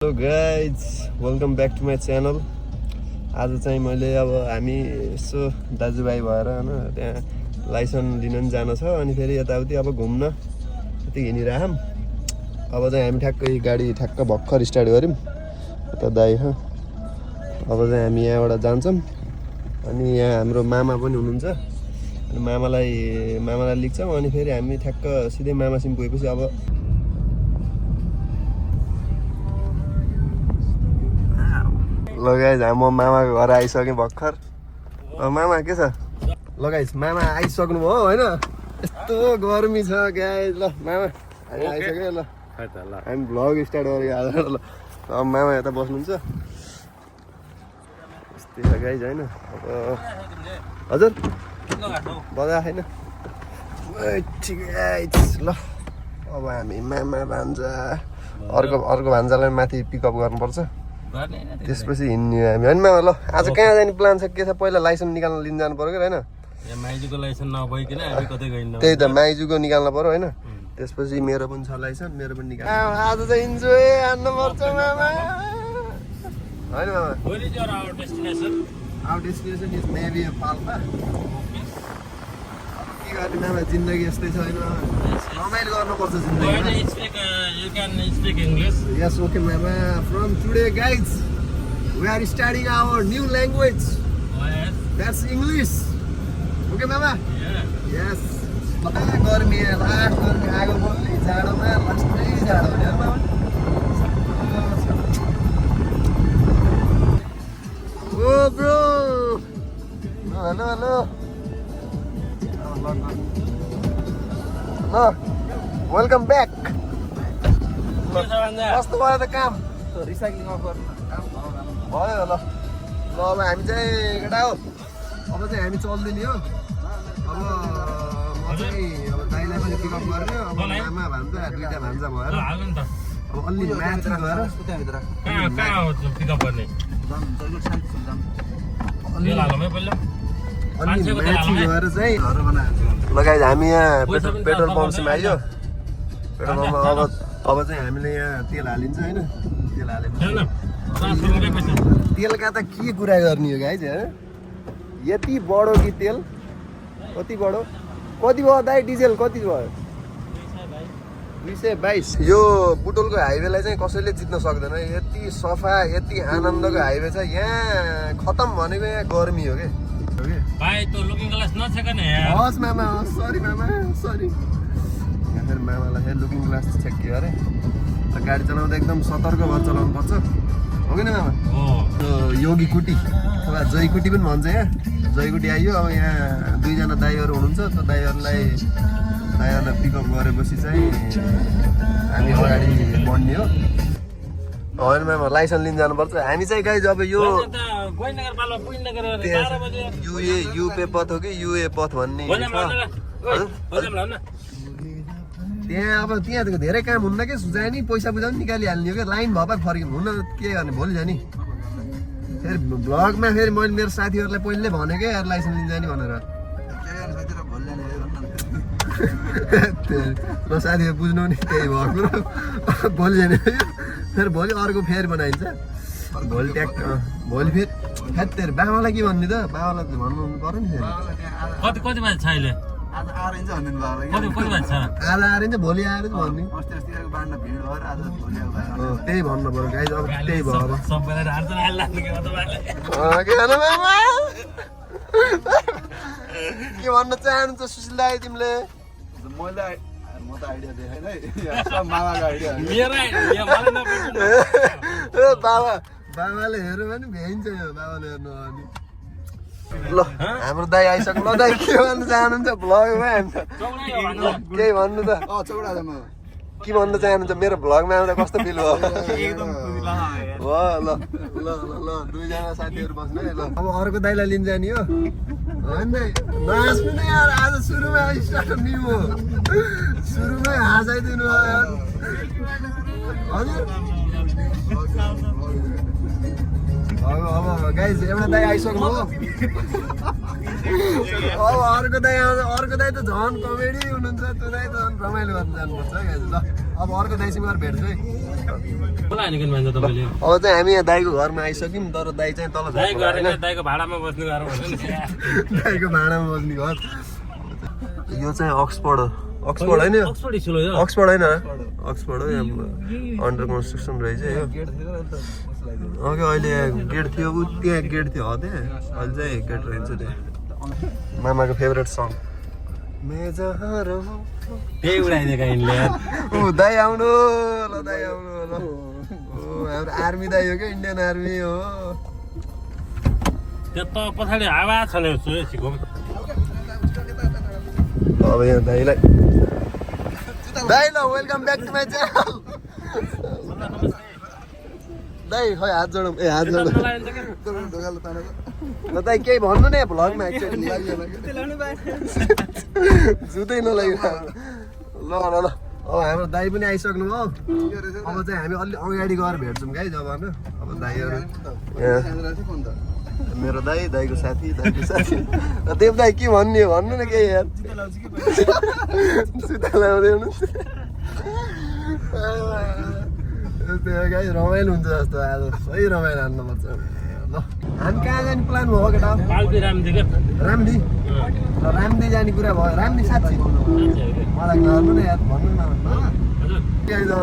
Hello guys welcome back to my channel. आज चाहिँ मैले अब हामी यसो दाजुभाइ भएर होइन त्यहाँ लाइसेन्स लिन पनि जानु छ अनि फेरि यताउति अब घुम्न यति हिँडिरहौँ। अब चाहिँ हामी ठ्याक्कै गाडी ठ्याक्क भर्खर स्टार्ट गऱ्यौँ यता दाइ छ। अब चाहिँ हामी यहाँबाट जान्छौँ अनि यहाँ हाम्रो मामा पनि हुनुहुन्छ अनि मामालाई लिन्छौँ अनि फेरि हामी ठ्याक्क सिधै मामासिम पुगेपछि अब लगाइज म मामाको घर आइसकेँ भर्खर। मामा के छ? लगाइज मामा आइसक्नु भयो होइन, यस्तो गर्मी छ गाइज। ल मामा हामी आइसक्यो। ल हामी भ्लग स्टार्ट गरेको आज। ल अब मामा यता बस्नुहुन्छ यस्तै छ गाइज होइन। अब हजुर बजा छैन ठिकै। ल अब हामी मामा भान्जा अर्को भान्जालाई माथि पिकअप गर्नुपर्छ, त्यसपछि हिँड्ने हामी होइन मामा। ल आज कहाँ जाने प्लान छ, के छ? पहिला लाइसेन्स निकाल्न लिन जानु पर्यो होइन? माइजूको लाइसेन्स नभइकन हामी कतै गइन्न। त्यही त माइजूको निकाल्नु पर्यो होइन, त्यसपछि मेरो पनि छ लाइसेन्स, मेरो पनि निकाल्नु। आज चाहिँ इन्जोय हान्नुपर्छ मामा होइन मामा। Where is your our destination? Our destination is maybe Palpa. के गर्ने मामा, जिन्दगी यस्तै छ होइन मामा, रमाइलो गर्नुपर्छ जिन्दगी। You can speak English. Yes, okay mama. From today guys, we are starting our new language. Oh, yes. That's English. Okay mama? Yeah. Yes. गर्मी आगो बोल्ने जाडोमा लास्टै जाडो हो मामा। ओ ब्रो हेलो हेलो ल वेलकम ब्याक। कस्तो भयो त काम? रिसाइक्लिङ अफर भयो। ल ल अब हामी चाहिँ केटा हो, अब चाहिँ हामी चल्दै नि हो। अब म चाहिँ अब दाइलाई पनि पिकअप गरेर अब आमा भान्जा दुईटा भान्जा भएर अब अलि माथि गएर कहाँ हो पिकअप गर्ने? अलि माथि गएर चाहिँ लगाइज हामी यहाँ पेट्रोल पम्पसम्म आइयो। पेट्रोल पम्पमा अब चाहिँ हामीले यहाँ तेल हालिन्छ होइन। तेल हालेपछि तेलका त के कुरा गर्ने हो गाइज? यति बडो कि तेल कति बडो? कति भयो दाइ डिजेल कति भयो? 222। यो बुटोलको हाइवेलाई चाहिँ कसैले जित्न सक्दैन। यति सफा यति आनन्दको हाइवे छ यहाँ। खतम भनेको यहाँ गर्मी हो क्या भाइ। तो लुकिङ ग्लास नछेकने यार। हस् मामा, सरी मामा, सरी। यहाँ फेरि मामालाई फेरि लुकिङ ग्लास चेक गरे। गाडी चलाउँदा एकदम सतर्क भएर चलाउनु पर्छ हो कि मामा? योगी कुटी अथवा जय कुटी पनि भन्छ यहाँ। जय कुटी आइयो। अब यहाँ दुईजना दाइहरू हुनुहुन्छ, त्यो दाइहरूलाई पिकअप गरेपछि चाहिँ हामी अगाडि बढ्ने हो होइन मामा। लाइसेन्स लिन जानुपर्छ हामी चाहिँ गाइज। अब यो यु पे पथ हो कि युए पथ भन्ने छ त्यहाँ। अब त्यहाँ धेरै काम हुन्न क्या, सुझायो नि पैसा बुझाउनु निकालिहाल्ने हो क्या। लाइन भएर फर्किनु हुन के गर्ने भोलि जाने। फेरि भ्लगमा फेरि मैले मेरो साथीहरूलाई पहिल्यै भनेको यार लाइसेन्स लिन जाने भनेर। र साथीहरू बुझ्नु नि त्यही भएको भोलि जाने। फेरि भोलि अर्को फेरि बनाइन्छ भोलि ट्याक। भोलि फेरि फेरि बाबालाई के भन्ने त? बाबालाई त भन्नु पर्यो नि फेरि। कति बजे छ अहिले? आज आएर चाहिँ भन्नु बाबा कति बजे छ? आज आएर चाहिँ भोलि आएर चाहिँ भन्ने। अस्तिको बाँड्न भिड भएर आज भोलि त्यही भन्नु पर्यो गाइज। अब त्यही भयो अब सबैलाई ढाड्छ हाल्नु के तपाईँले? के भन मामा, के भन्न चाहनुहुन्छ सुशील दाइ तिमीले? मैले म त आइडिया देखेन है, सब मामाको आइडिया हो। मेरो आइडिया मलाई नबुझ्नु। बाबाले हेऱ्यो भने भ्याइन्छ यो, बाबाले हेर्नु भने। ल हाम्रो दाइ आइसक्नु। ल दाइ के भन्न चाहनुहुन्छ भ्लगमा? केही भन्नु त? चौडा जम्मा के भन्न चाहनुहुन्छ? मेरो भ्लगमा आउँदा कस्तो फिल भयो? एकदम भयो। ल ल ल ल दुईजना साथीहरू बस्नु है। ल अब अर्को दाइलाई लिन जाने हो होइन दाइ? नाच्नु नै यार, आज सुरुमा स्टार्ट न्यू हो, सुरुमै हाँसाइदिनु हो यार। हजुर अब गाइज एउटा दाइ आइसक्नु हो। अब अर्को दाइ आउँछ। अर्को दाइ त झन् कमेडी हुनुहुन्छ, त्यो दाइ त झन् रमाइलो गर्नु जानुपर्छ गाइज। ल अब अर्को दाइसँग गएर भेट्छु है बोलायो नि किन भन्छ तपाईँले अब चाहिँ हामी यहाँ दाइको घरमा आइसक्यौँ तर दाइ चाहिँ तल दाइ गरेर दाइको भाडामा बस्नु गएर भन्नु नि दाइको भाँडामा बस्ने घर यो चाहिँ अक्सफोर्ड अक्सफोर्ड होइन अक्सफोर्ड स्कुल हो यो अक्सफोर्ड होइन अक्सफोर्ड हो यहाँ अन्डर कन्स्ट्रक्सन रहेछ यो अघि अहिले गेट थियो ऊ त्यहाँ गेट थियो हो त्यहाँ अहिले चाहिँ गेट रहन्छ त्यहाँ मामाको फेभरेट सङ मैं जहाँ रहूं त्यही उडाइदिएका यिनले ऊ दाइ आउनु ल दाइ आउनु ल ओ हाम्रो आर्मी दाइ हो क्या इन्डियन आर्मी हो त्यो त पछाडि हावा छले सिको अब यहाँ दाइलाई दाइ ल welcome back to my channel दाइ खै हात जोडौँ ए हात जोडौँ ल दाइ केही भन्नु नि भ्लगमा जुत्तै नलाग्यो ल ल ल अब हाम्रो दाइ पनि आइसक्नु भयो अब चाहिँ हामी अलि अगाडि गएर भेट्छौँ क्या जब होइन अब दाइहरू यहाँ मेरो दाइ दाइको साथी दाइको साथी देव दाइ के भन्ने भन्नु न केही यार जुत्ता लाउँदै हुनुहुन्छ गाई रमाइलो हुन्छ जस्तो आज सही रमाइलो हान्नुपर्छ ल हामी कहाँ जाने प्लान भयो केटा पाल्पी रामदी के रामदी ल रामदी जाने कुरा भयो रामदी साँच्ची मलाई गर्नु न यार भन्नु न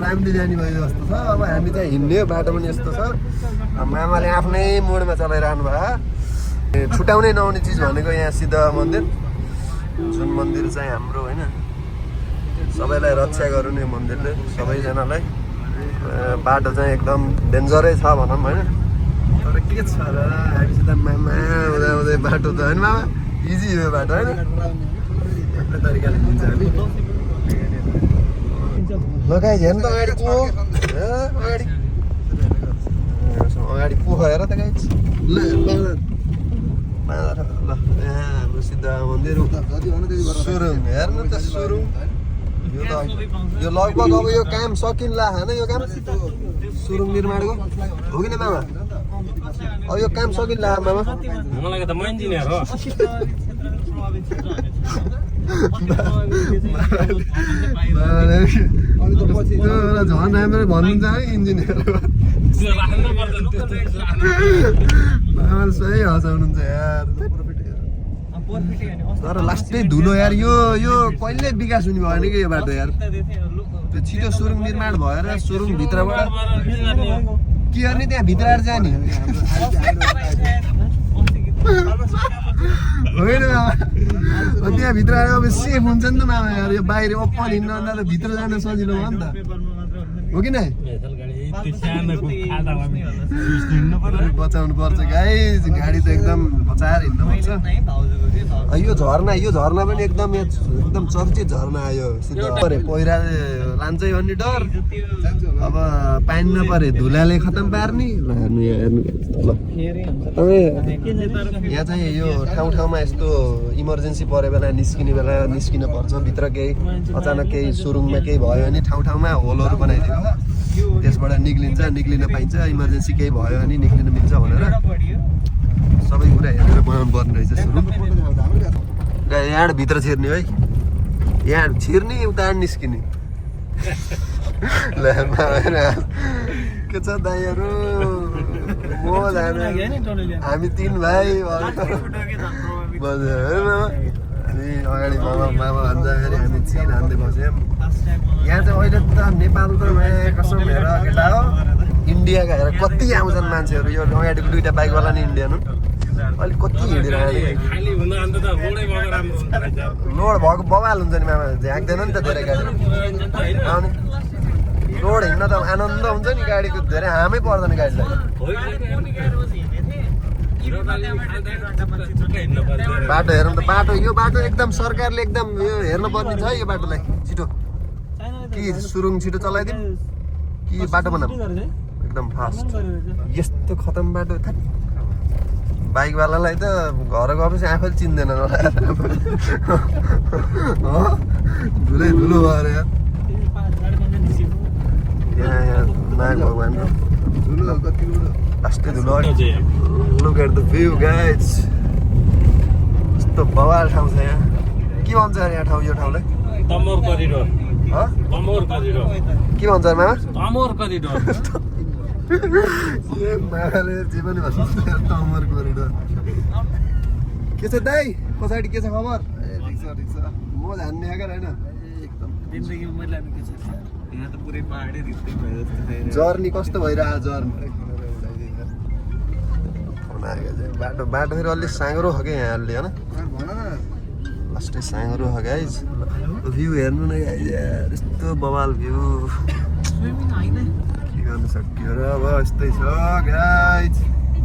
रामदी जाने भयो जस्तो छ अब हामी चाहिँ हिँड्ने बाटो पनि यस्तो छ मामाले आफ्नै मोडमा चलाइरहनु भयो छुट्याउनै नहुने चिज भनेको यहाँ सिद्ध मन्दिर जुन मन्दिर चाहिँ हाम्रो होइन सबैलाई रक्षा गरौँ यो मन्दिरले सबैजनालाई बाटो चाहिँ एकदम डेन्जरै छ भनौँ होइन तर के छ र हामीसित मामा हुँदा हुँदै बाटो त होइन मामा इजी हो बाटो होइन आफ्नै तरिकाले हिँड्छ हामी लगाइ हेर्नु त अगाडि को अगाडि अगाडि को हेर त गाइस ल यहाँ हाम्रो सिद्ध मन्दिर सुरुङ हेर्नु त सुरुङ यो लगभग अब यो काम सकिन्ला होइन यो काम सुरुङ निर्माणको हो कि न मामा अब यो काम सकिन्ला मामा मलाई त म इन्जिनियर हो झन् राम्रो भन्नुहुन्छ है इन्जिनियर सही हँसाउनुहुन्छ यार तर लास्टै धुलो यार यो कहिले विकास हुने भएन कि यो बाटो यार त्यो छिटो सुरुङ निर्माण भएर सुरुङ भित्रबाट के गर्ने त्यहाँ भित्र आएर जाने होइन मामा त्यहाँ भित्र आएर अब सेफ हुन्छ नि त मामा यार यो बाहिर ओपन हिँड्नुभन्दा त भित्र जान सजिलो भयो नि त हो कि नै बचाउनु पर्छ गाइस गाडी त एकदम बचाएर हिँड्नुपर्छ यो झरना पनि एकदम चर्चित झरना आयो पहिरा लान्छै भन्ने डर अब पानी नपरे धुलाले खतम पार्ने यहाँ चाहिँ यो ठाउँमा यस्तो इमर्जेन्सी परे बेला निस्किन पर्छ भित्र केही अचानक केही सुरुङमा केही भयो भने ठाउँमा होलहरू बनाइदिएको त्यसबाट निक्लिन पाइन्छ इमर्जेन्सी केही भयो भने निक्लिन मिल्छ भनेर सबै कुरा हेरेर बनाउनु पर्ने रहेछ सुरुङ यहाँबाट भित्र छिर्ने है यहाँ छिर्ने उता निस्किने के छ दाइहरू म जानु हामी 3 भाइ अनि अगाडि मामा भन्दाखेरि हामी चिन हान्दै बस्यौँ यहाँ चाहिँ अहिले त नेपाल त कसम हेर केटा हो इन्डियाका हेर कति आउँछन् मान्छेहरू यो अगाडिको 2टा बाइकवाला नि इन्डियन हुन् अहिले कति हिँडिरहेको लोड भएको बवाल हुन्छ नि मामा झाँक्दैन नि त धेरै गाडी रोड हिँड्न त आनन्द हुन्छ नि गाडीको धेरै हामै पर्दैन गाडीलाई बाटो हेर्नु त यो बाटो एकदम सरकारले एकदम यो हेर्नु पर्ने छ यो बाटोलाई छिटो कि सुरुङ छिटो चलाइदिउँ कि बाटो बनाऊँ एकदम फास्ट यस्तो खतम बाटो बाइकवालालाई त घर गएपछि आफैले चिन्दैन धुलो भएर यहाँ नाग भगवान् लास्टै धुलो look at the view guys यस्तो बवाल ठाउँ छ यहाँ के भन्छ यहाँ ठाउँ यो ठाउँलाई तमोर करिडोर तमोर करिडोर के भन्छ मामा तमोर करिडोर मामाले जे पनि भन्छ तमोर कोरिडोर के छ दाइ पछाडि के छ खबर ठिक छ म जान्ने आएको होइन एकदम जिन्दगीमा मैले हामी के छ यहाँ त पुरै पहाडै रित्तै भयो जस्तो छ जर्नी कस्तो भइरहेको जर्नी बाटो बाटो फेरि अलि साँघुरो हो क्या यहाँ अलि होइन भन न लास्टै साँघुरो हो गाइज भ्यू हेर्नु न गाइज यस्तो बवाल भ्यू के गर्नु सक्यो र अब यस्तै छ गाइज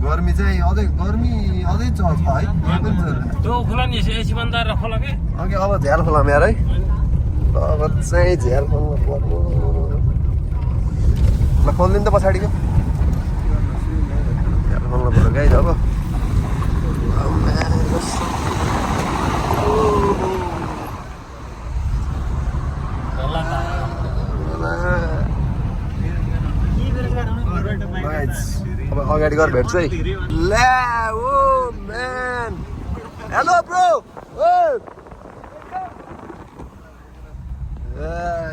गर्मी चाहिँ अझै छ है त्यो खोला नि एसी बन्द गरेर खोला के अघि अब झ्याल खोलामा यार है अब चाहिँ झ्याल खोल्नु पर्नु ल खोलिदिनु त पछाडिको झ्याल खोल्नु पर्यो गाइज अब अब अगाडि गएर भेट्छु है ला ओ म्यान हेलो ब्रो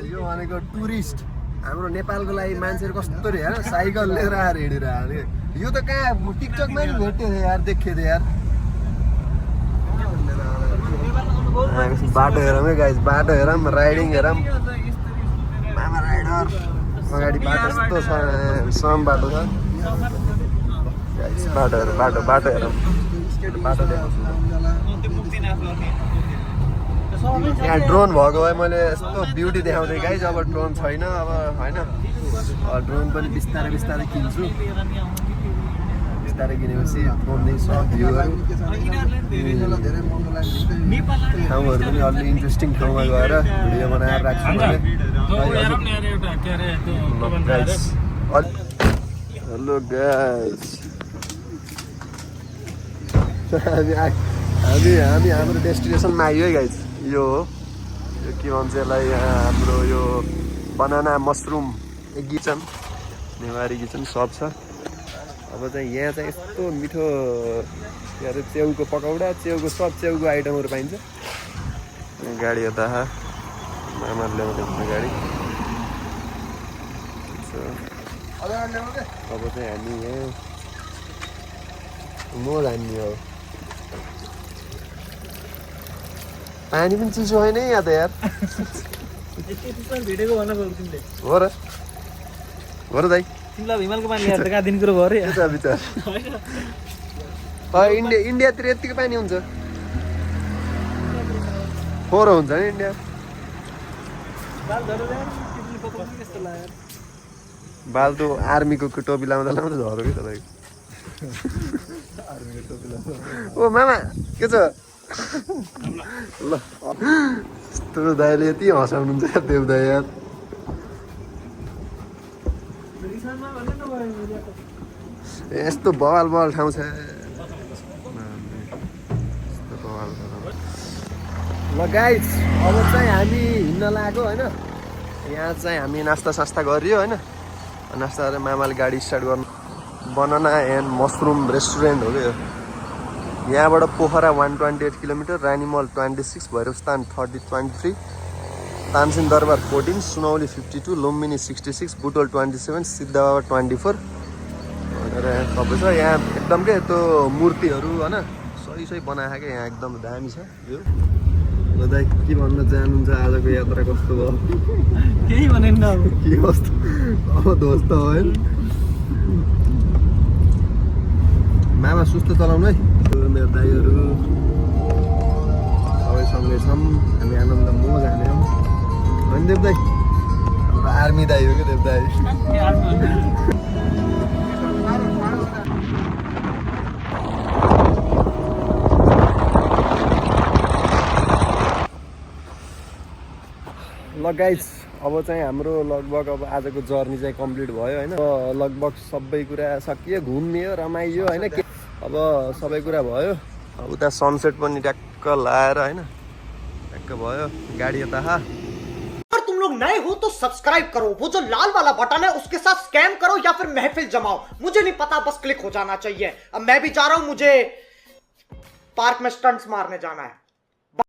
यो भनेको टुरिस्ट हाम्रो नेपालको लागि मान्छेहरू कस्तो रे यार साइकल लिएर आएर हिँडिरहेको यो त कहाँ टिकटकमा नि भेट्यो थियो यार देखेको थियो यार बाटो हेरौँ है गाइज बाटो हेरौँ राइडिङ हेरौँ मामा राइडर अगाडि बाटो यस्तो छ सम बाटो छ बाटो हेरौँ बाटो हेरौँ बाटो यहाँ ड्रोन भएको भए मैले यस्तो ब्युटी देखाउँथेँ गाइज अब ड्रोन छैन अब होइन ड्रोन पनि बिस्तारै बिस्तारै किन्छु बिस्तारै किनेपछि ड्रोनले सब भ्यूहरू ठाउँहरू पनि अलि इन्ट्रेस्टिङ ठाउँमा गएर भिडियो बनाएर राख्छु हेलो गाइस हामी हाम्रो डेस्टिनेसनमा आइयो है गाइस यो हो यो के भन्छ यसलाई हाम्रो यो बनाना मसरुम एक किचन नेवारी किचन सब छ अब चाहिँ यहाँ चाहिँ यस्तो मिठो के अरे च्याउको पकौडा च्याउको सब च्याउको आइटमहरू पाइन्छ गाडी यता मामाले ल्याउँदै गाडी अब चाहिँ हामी यहाँ म जान्ने हो पानी पनि चिसो होइन है यहाँ त यार हो र दाइ तिमीलाई हिमालको पानी ल्याएर कहाँ दिने कुरो भयो रे विचार इन्डियातिर यतिको पानी हुन्छ फोहोर हुन्छ नि इन्डिया बाल त आर्मीको टोपी लाउँदा झरो कि तपाईँको ओ मामा के छ ल यस्तो दाइले यति हँसाउनुहुन्छ देउदा यार यस्तो बवाल ठाउँ छ ल गाइज अब चाहिँ हामी हिँड्न लाग्यो होइन यहाँ चाहिँ हामी नास्ता सास्ता गरियो होइन नास्ता गरेर मामाले गाडी स्टार्ट गर्नु बनाना एन्ड मसरुम रेस्टुरेन्ट हो क्या यहाँबाट पोखरा 128 किलोमिटर रानीमल 26 भैरवस्थान 23 तानसिन दरबार 14 सुनौली 52 लुम्बिनी 66 बुटोल 27 सिद्धबाबा 24 भनेर सबै छ यहाँ एकदम के त्यो मूर्तिहरू होइन सही बनाएको क्या यहाँ एकदम दामी छ यो दाइ के भन्न चाहनुहुन्छ आजको यात्रा कस्तो भयो केही भनेन अब के कस्तो अब ध्वस्त भयो मामा सुस्त चलाउनु है मेरो दाइहरू सबै सँगै छौँ हामी आनन्द मोज हाल्यौँ होइन देव दाइ हाम्रो आर्मी दाइ हो क्या देव दाइ ल गाइस अब चाहिँ हाम्रो लगभग अब आजको जर्नी चाहिँ कम्प्लिट भयो होइन लगभग सबै कुरा सकियो घुमियो रमाइयो होइन अब सबै कुरा भयो उता सनसेट पनि ट्याक्क लाएर होइन ट्याक्क भयो गाडी यता अगर तुम लोग नए हो तो सब्सक्राइब करो वो जो लाल वाला बटन है उसके साथ स्कैम करो या फिर महफिल जमाओ मुझे नहीं पता बस क्लिक हो जाना चाहिए अब मैं भी जा रहा हूं मुझे पार्क में स्टंट्स मारने जाना है।